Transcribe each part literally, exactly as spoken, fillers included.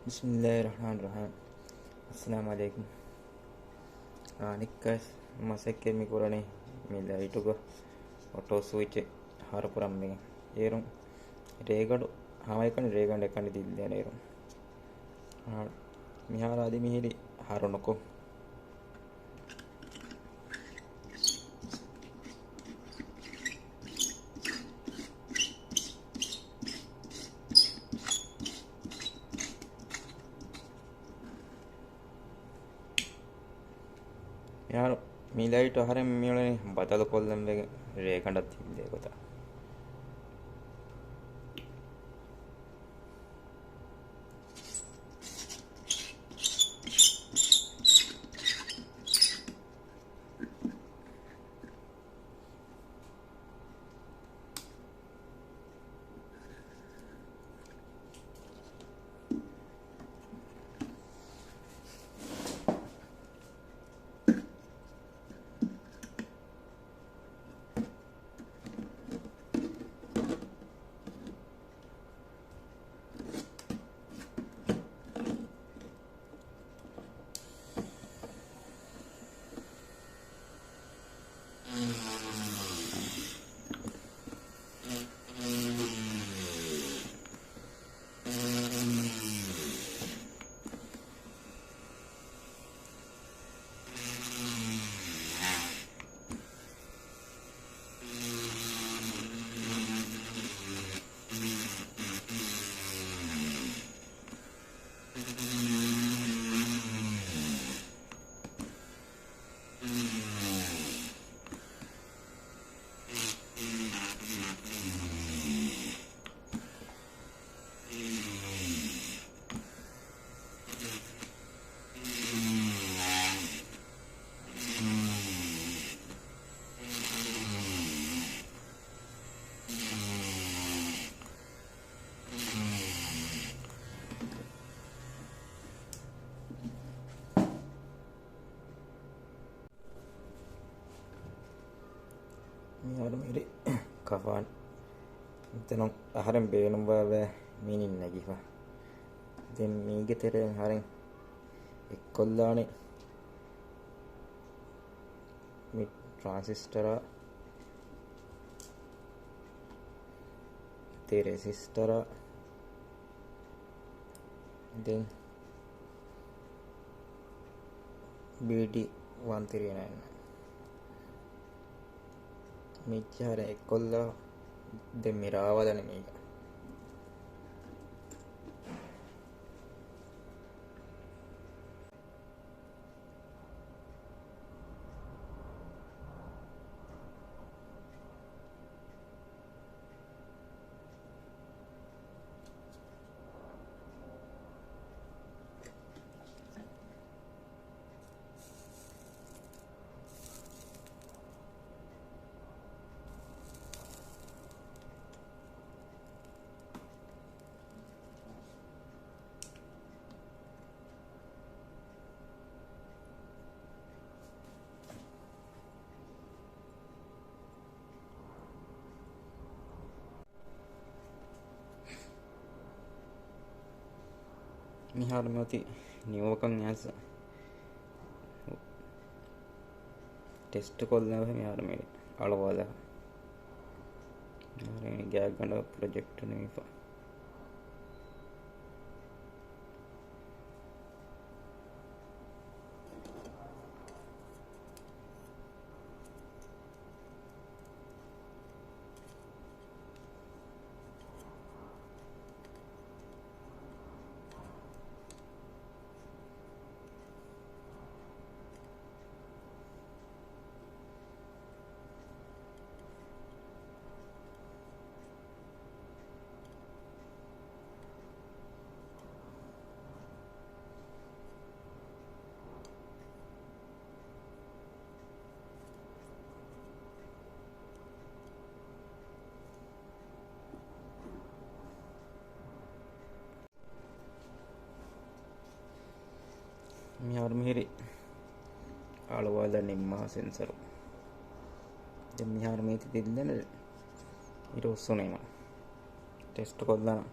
ބިސްމިއްލާހި ރަޙްމާނި ރަޙީމް. އައްސަލާމު ޢަލައިކުމް. އަނެއްކާވެސް މަސައްކަތް މި ކުރަނީ މި ލައިޓުގަ އޮޓޯ ސުއިޗެއް ހަރުކުރަން ވެގެން. އޭރުން ރޭގަނޑު ހަމައެކަނި ރޭގަނޑެއް ކަނޑި ދިއްލޭނެ އޭރުން. އާ، މިހާރު އަދި މިހިރީ ހަރުނުކޮށް. މިހާރު މި ލައިޓު އަހަރެން މިއުޅެނީ ބަދަލުކޮށްލަން ވެގެން ރޭގަނޑަށް ތިއްލޭ ގޮތަށް. މިހާރު މިހިރީ ކަފާން އެތަނުން އަހަރެން ބޭނުންވާ މީނިން ނެގިފަ. ދެން މީގެ ތެރެއިން އަހަރެން އެއްކޮށްލާނެ މި ޓްރާންސިސްޓަރާ، ދެ ރެސިސްޓަރާ، ދެން ބީޑީ ވަން ތްރީ ނައިން މިއްޗަހަރެ އެއްކޮށްލާ ދެން މި ރާވާލަނީ މީގަ. މިހާރު މި އޮތީ ނިއުވަކަށް އައިސް ޓެސްޓް ކޮށްލާފަ މިހާރު މި އަޅުވާލާ. މިހާރު ގާތްގަނޑަށް ޕްރޮޖެކްޓް ނިމިފަ. މިހާރު މިހިރީ އަޅުވާލަން ނިންމާ ސެންސަރު. ދެން މިހާރު މީތި ދިއްލެން އިރު އުސްސުނީމަ. ޓެސްޓް ކޮށްލާނަ.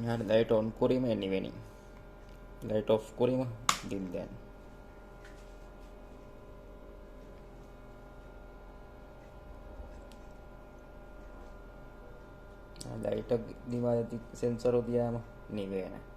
މިހާރު ލައިޓް އޮން ކުރީމަ ނިވެނީ. ލައިޓް އޮފް ކުރީމަ ދިން ދެން. ލައިޓަށް ދިމާލަށް ސެންސަރު ދިޔާމަ ނިވޭނެ.